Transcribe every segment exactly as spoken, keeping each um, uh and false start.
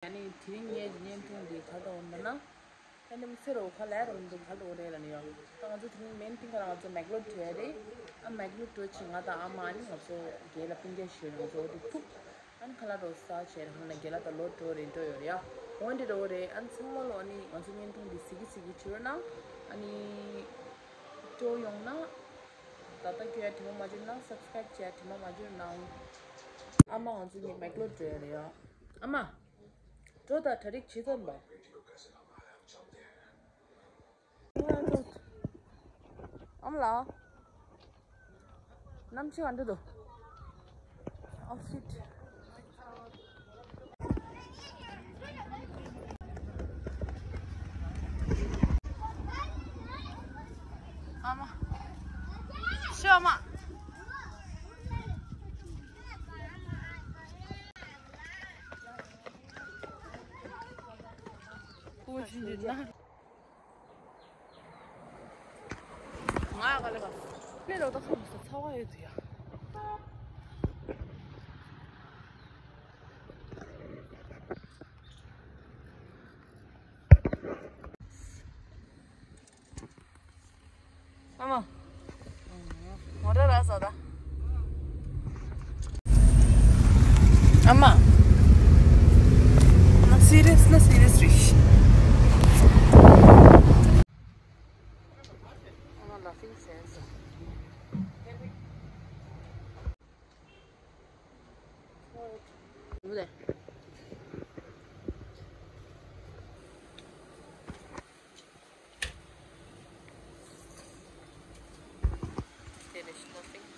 ཡ་ནི་དེ་རིང་ངའི་བརྙན་ཐུང་འདི་ག་རེ་འདྲ་འོང་འདུག་ན། ད་ནི་མི་ཚེ་རོ་ཁ་ལས་རུང་འདུག་ག་རེ་འདྲ་འོང་རེད་ལ་ནི་ཡོ། ད་ང་ཚོ་དེ་རིང་མེན་ཐིང་ག་ལ་ང་ཚོ་མེག་ལོ་བྲོས་རེད། ཨ་མེག་ལོ་བྲོས་ཕྱིན་ང་དང་ཨ་མ་ནི་ང་ཚོ་རྒན་ལ་སྤུན་ཀྱག་ཞིག་ཡོད་རེད། ང་ཚོ་འོ་དེ་ཐུག་ཨ་ནི་ཁ་ལག་འདྲ་ཟ་བྱས་རང་ལ་རྒན་ལགས་དང་ལོ་འགྲོ་རེད་འགྲོ་ཡོད་རེད་ཡ། འོན་ཏེ་འདྲ་བོ་རེད། ཨ་ནི་ཚང་མ་ལོ་ཨ་ནི་ང་ཚོ་བརྙན་ཐུང་འདི་གཟིགས་ཀྱི་གཟིགས་ཀྱི་བྱེད་རོགས་གནང་། ཨ་ནི་སྤྲོ་ཡོང་ན་ད་ལྟ་སྐྱོ་ཡ་དྲི་མ་མ་བྱུང་ན་སབ་སི་ཀ་རེབ་བྱས་དྲི་མ་མ་བྱུང་ན། ཨ་མ་ང་ཚོ་གཉིས་མེག་ལོ་འགྲོ་ཡ་རེད་ཡ། ཨ་མ། འགྲོ་ད་གྲ་སྒྲིག་བྱེད་ཙམ་པ། ཨམ་ལགས། གནམ་གཤིས་ག་འདྲ་འདུག Oh shit. ཨ་མ། ཤི་ཨ་མ། ཁུ་ཆུང་ཆུང་ན། ང་ག་ལེ་ག་ལེ་རོ་ད་ཁམས་སུ་ཚ་བ་ཡོད་དུ་ཡ། ཨ་མ། མོ་ཊ་ར་ཟ་ད། ཨ་མ། ན་སི་རི་ཡས་ན་སི་རི་ཡས་རེད། ཨ་མ་ལ་ཕིང་སེན་སི། ཡོད་རེད། དེ་རེད་ཤི་ལོ་ཕིང་།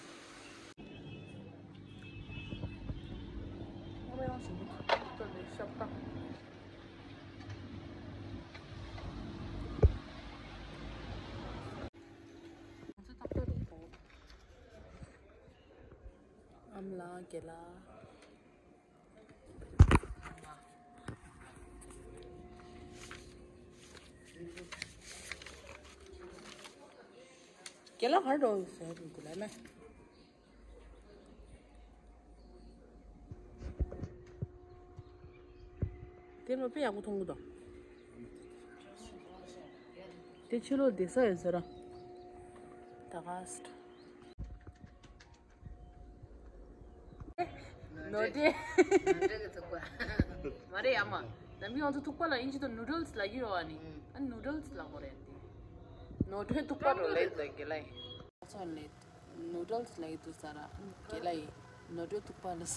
ཨ་མའི་རང་བཞིན་གྱི་ཐུགས་ཀྱི་ལས་ཤབ་ད། ང་ཚོ་ཏག་ཏག་རེད་པོ། ཨ་མ་ལགས་རྒན་ལགས། རྒན་ལགས་ག་རེ་འགྲོ་ཟེར་འདུག་ལབ་ན། དེ་ལོ་དཔེ་ཡག་པོ་མཐོང་གི་འདུག་དེ་ཕྱི་ལོགས་བསྡད་ས་ཡོད་ཟེར་ར། ད་ག་སི། ནོ་ཌེ། ནོ་ཌེ་གི་ཐུག་པ། མ་རེད་ཨ་མ། ནམ་རྒྱུན་ང་ཚོ་ཐུག་པ་ལ་དབྱིན་ཇི་དུ་ནུ་ཌལ་སི་ལབ་ཀྱི་ཡོད་ཨ་ནི། ཨ་ནུ་ཌལ་སི་ལབ་དགོས་རེད་དེ། ནོ་ཌེ་ཐུག་པ་རོ་ལེ་ད་གི་ལེ། ཚོ་ལེ། ནུ་ཌལ་སི་ལབ་ཀྱི་འདུག་ས་ར། རྒན་ལགས་ཡིས་ནོ་ཌེ་ཐུག་པ་ལ་ཟ།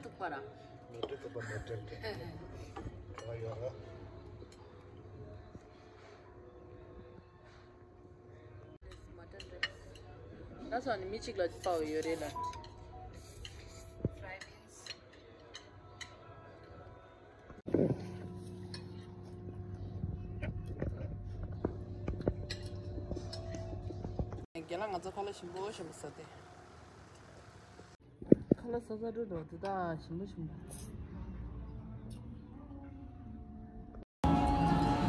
ཐུག་པ་ར། ནོ་ཌེ་ཐུག་པ་ནོ་ཌེ་ནོ་ཌེ། ཨ་ཡོ། ད་སོ་ནི་མི་གཅིག་ལ་དཔའ་བོ་ཡོད་རེད་ལ། རྒན་ལགས་ང་ཚོ་ཁ་ལག་ཞིམ་པོ་ཞིམ་པོ་ཟ་སྟེ། ཁ་ལག་ཟ་ཟ་འགྲོ་འགྲོ་འདི་དག་ཞིམ་པོ་ཞིམ་པོ།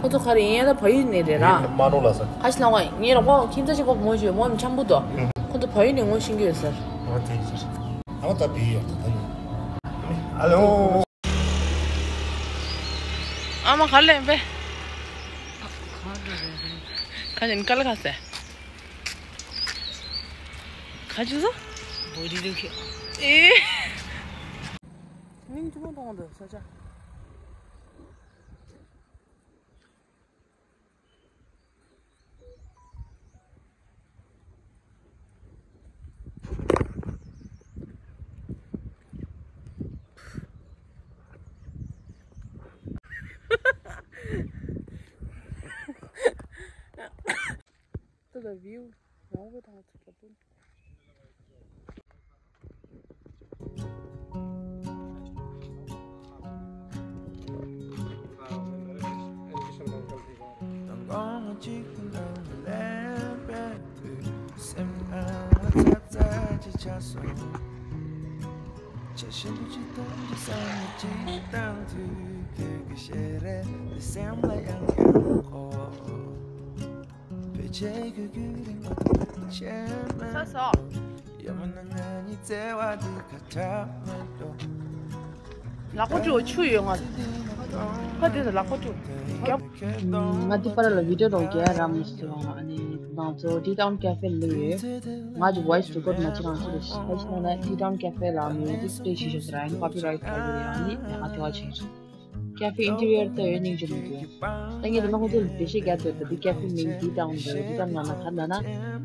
ཁོ་ཚོ་ག་རེ་ཡིན་ཡ་ད་བལ་ཡུལ་ནས་རེད་ར། ཡིན་མ་རུང་ལ་ཟེར། ཁ་ཤས་ལ་ངའི་རོགས་པ་ཁྱིམ་མཚེས་ཤིག་ཁོ་ངོ་ཤེས་ངོ་འཆམ་པོ་འདུག་ཁོ་ཚོ་བལ་ཡུལ་ནས་ངོ་ཤེས་ཀྱི་ཡོད་ཟེར། ཨོ་དེ་ཟེར། ཨོ་ད་བི་ཡོད་ད་ད་ཡོད། ཨ་ལོ། ཨ་མ་ག་ལེན་པས། ཁ་ཅན་ཀ་ལ་ཁ་སེ། ཁ་ཅུ་སོ། བོ་དི་རུ་ཁེ། ཨེ། སྙིང་རྗེ་མོ་མཐོང་འདུག་ས་ཆ། ད་ལྟ་བིའུ་མང་པོ་དང་ཚུར་ལ་སྤུན། སེམས་ཨ་མ་ཚ་ཚ་ཅིག་ཆགས་སོང་། བྱ་ཤིན་ཏུ་ཅི་སྟོན་གྱི་བསམ་བློ་ཅིག་བཏང་དུས་ཁྱོད་ཀྱི་ཞལ་རས་འདི་སེམས་ལ་ཡང་ཡང་འཁོར། བོད་ཆས་གུ་གུ་རིང་བ་དང་ཆེ་མེད། ཡ་མ་ན་ང་གཉིས་བརྩེ་བ་འདི་ཁ་གྲག་མེད་འགྲོ། ལག་པ་བཀྲུ་ཆུ་ཡོད་ང་། ཁ་དེ་ལ་ལག་པ་བཀྲུ། ང་འདི་པར་ལ་བི་ཌིའོ་རོགས་རྒྱག་རམ་སོང་། ཨ་ནི་ང་ཚོ་ཊི་ཊའུན་ཀེ་ཧྥེ་ལ་ཡོད། ང་ཚོ་ཝོ་ཨིས་རི་ཀོར་མ་བྱེད་རང་ཚོ་རེད། ཨ་ཅི་ན་ན་ཊི་ཊའུན་ཀེ་ཧྥེ་ལ་མི་ཡུ་ཟིག་པེ་ཤི་ཤོག་ར་ཡང་ཀོ་པི་རའིཊ་ཁ་ཡོད་ཡང་ནི་ང་དེ་བ་བྱེད། ཀེ་ཧྥེ་ཨིན་ཊི་རི་ཡར་ད་ཡོད་སྙིང་རྗེ་མི་འདུག་ད་ངས་དེ་མ་ཁོང་ཚོ་ལ་འགྲེལ་བཤད་རྒྱག་དགོས། ད་འདི་ཀེ་ཧྥེ་མིང་ཊི་ཊའུན་རེད། ཊི་ཊའུན་ལ་ན་ག་ལ་ན་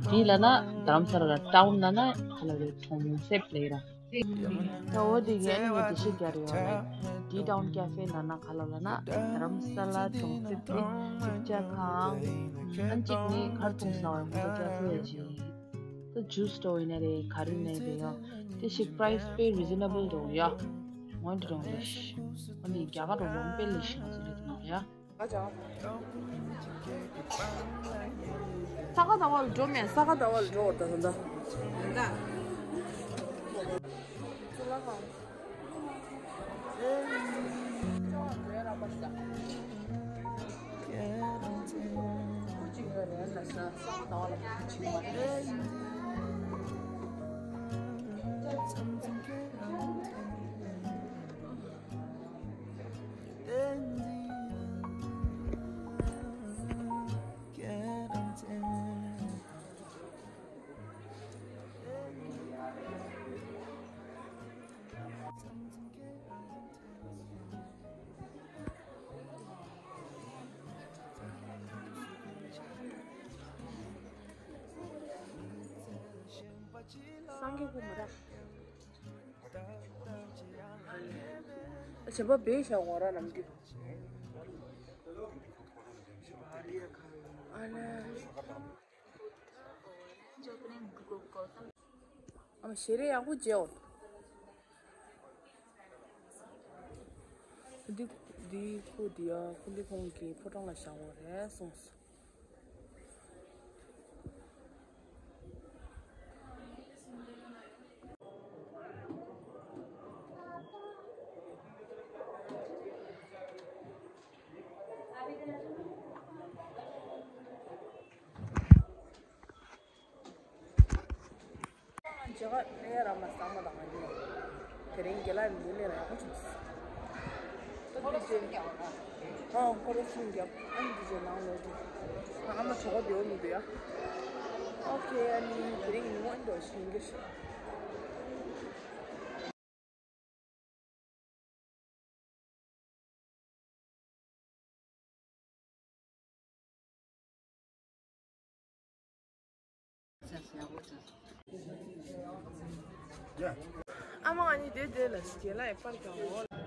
ཊི་ལ་ན་དྷ་རམ་ས་ལ་ར། ཊའུན་ལ་ན་ག་ལ་རེད། གྲོང་གསེབ་ལ་ཡིན་ར། ད་འོ་དེ་ངས་ནི་ངས་འགྲེལ་བཤད་རྒྱག་རེད་ཡོད་རེད། ཊི་ཊའུན་ཀེ་ཧྥེ་ལ་ན་ག་ལ་ལ་ན་དྷ་རམ་ས་ལ་གྲོང་གསེབ་ནི་ཅིག་ཅག་གང་། ཨན་ཅིག་ནི་ཁར་ཐུང་ས་བ་ཁོང་ཚོ་ཀེ་ཧྥེ་ཡ་ཅིག་ད་ཇུས་སི་སྟོར་ཡིན་ན་རེད། ག་རེ་ཡིན་ན་རེད་ཡ། དེ་ཞིག་པ་རའི་སི་དཔེ་རི་ཛི་ན་བལ་འདྲ་བོ་ཡ། ངོ་འདྲ་འདྲ་བོ་རེད། ཨ་ནི་རྒྱ་གར་རོ་རོང་དཔེ་ལས་ཤིང་ཚོ་རེད་དེ་མ་རེད་ཡ། ས་ག་ཟླ་བ་ལ་འགྲོ་མེད། ས་ག་ཟླ་བ་ལ་འགྲོ་བར་ད་ད་ད། སངས་རྒྱས་སྐུ་མ་ར། བྱམས་པ་བེ་ཤ་ངོ་ར་ནམ་རྒྱུན། ཨ་ལ། ཨ་མ་ཞལ་རས་ཡག་པོ་མཇལ་འོང་། འདི་འདི་ཁོ་འདི་ཡ་ཁོ་འདི་ཁོང་གི་ཕོ་བྲང་ལ་བཞག་འོང་རེད་གསུངས་སོང་། མཇལ་ཁ་ལས་ར་མ་ཟ་མ་དང་ང་གཉིས། དེ་རིང་རྒན་ལགས་ལུས་ལས་ར་ཡག་པོ་བྱུང་སོང་། ད་འདི་རྗེས་ཨང་ཁོ་ར་སུན་རྒྱབ། ཨ་ནི་འདི་རྗེས་ནང་ལོག་འགྲོ། ང་ཨ་མ་གྲོད་ཁོག་བདེ་བོ་མི་འདུག་ཡ། ཨོ་ཁེ། ཨ་ནི་དེ་རིང་ཉིན་མོ་འདི་འདྲ་ཞིག་ཡིན་གྱི་ཞིག་ཨ་མ་ང་གཉིས་དེ་དེ་ལ་སྐྱེལ་ལ་ཡི་པར་གང་འོ།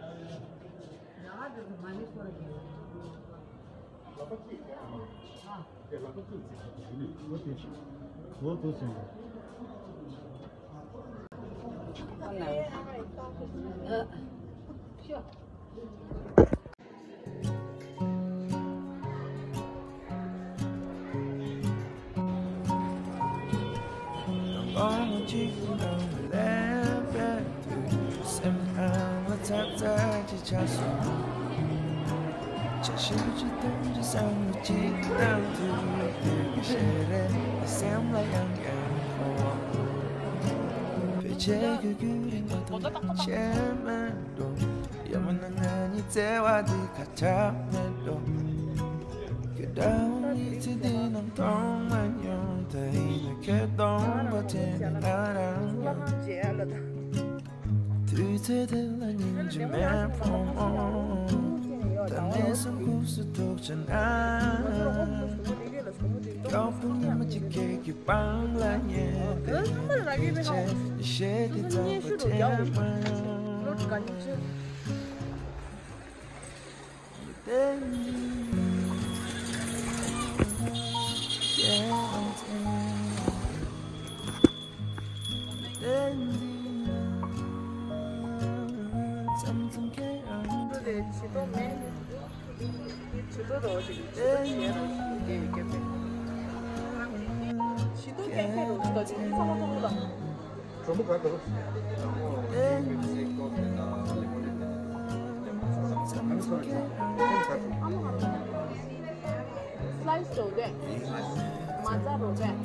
Slice လုပ်တယ်။ မဇ္ဈိုင်လုပ်တယ်။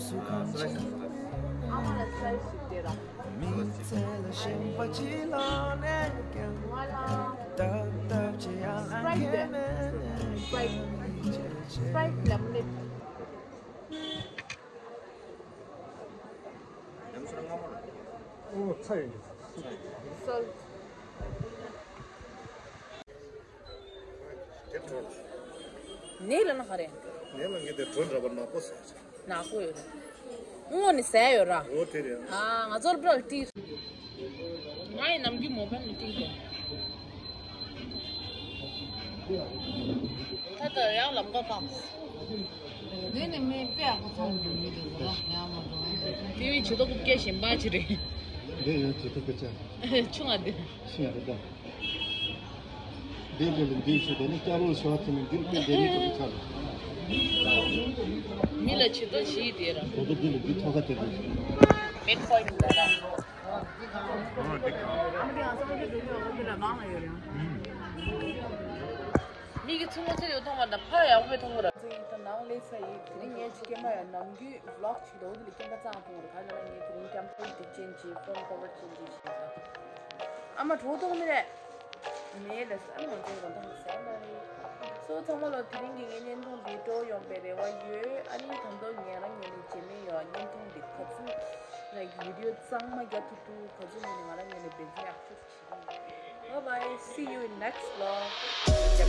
အမလည်း slice လုပ်တယ်။ Voilà. Sprite དེ། Sprite lemonade། ཨོ་ཚ་ཡོད་ཀྱི། Salt། དེ་དྲོ། ནས་ལ་ན་ག་རེ། ནས་ལ་ངས་དེ་དྲོ་འདྲ་པ་ནག་པོ་ཟ། ནག་པོ་ཡོད་རེད། སྔོ་ནས་ཟས་ཡོད་ར། འོ་དེ་རེད། ཨ་ང་ཚོར་པྲ་ཏི། ང་ཡི་ནམ་རྒྱུན་མོ་བན་ནི་ཏིག་ཏོ། ད་ལྟ་ཡང་ལམ་ཀ་བཀག་ངས་ནི་མི་དཔེ་ཡག་པོ་ཚང་གི་མི་འདུག་ར་ཡང་མ་འགྲོ། དེ་བས་ཇི་ལྟ་ཁུག་སྐད་གཞན་པ་ཅི་རེད། འདི་ཡང་ཇི་ལྟ་ཁུག་ཅག་ཆུང་ང་འདི། ཤིང་རེད་ད། འདི་འདི་ལ་འདི་ཞུ་དེ་ནི་སྐྱ་ལོ་ཞོ་ཐི་ནི་འདིར་ཀུན་འདི་རིགས་ཀུན་ཆགས། མི་ལ་ཇི་ལྟ་ཞིག་དེ་ར། ད་ལྟ་འདི་ལ་འདི་ཐོག་ཁ་དེ་རེད། མེད་ཁོ་ཡིན་ད་ར། ཨ་མ་དེ་ང་ཚོ་ང་ཚོ་དེ་ལ་གང་ལ་ཡོད་རེད། མིག་གིས་མཚན་མོ་ཚེ་ཡོད་མཐོང་བ་དང་ཕར་ཡག་པོ་མཐོང་གི་རེད། ཚེ་ཡིན་ད་ནང་ལས་ས་ཡིན་དེ་རིང་ངས་ཅི་སྐྱེས་མ་ཡང་ནམ་རྒྱུན་vlog་ཅིག་འདུག་དེ་ལ་སྐྱེས་པ་ཙང་མཐོང་གི་རེད། ག་ལ་ངས་དེ་རིང་camera་དེ་ཅན་གྱི་phone cover་ཅན་གྱི་ཞིག་ཨ་མ་གྲོགས་མཐོང་མི་རེད། མེད་ལ་ས་ང་ཚོ་གང་ཐང་ཟ་ན་རེད། སོ་ཚང་མ་ལོ་དེ་རིང་གི་ངའི་བརྙན་ཐུང་འདི་སྤྲོ་ཡོང་པའི་རེ་བ་ཡོད། ཨ་ནི་ད་དུང་ངས་རང་ངོས་ནས་བྱེད་མི་ཡོད། བརྙན་ཐུང་འདི་ག་ཚོད་like video་གཙང་མ་རྒྱག་ཐུབ་ཐུབ་ག་ཚོད་ངས་ནས་ང་རང་ངོས་ནས་འབད་བརྩོན་ཡག་ཤོས་བྱེད། Bye bye, see you in next vlog.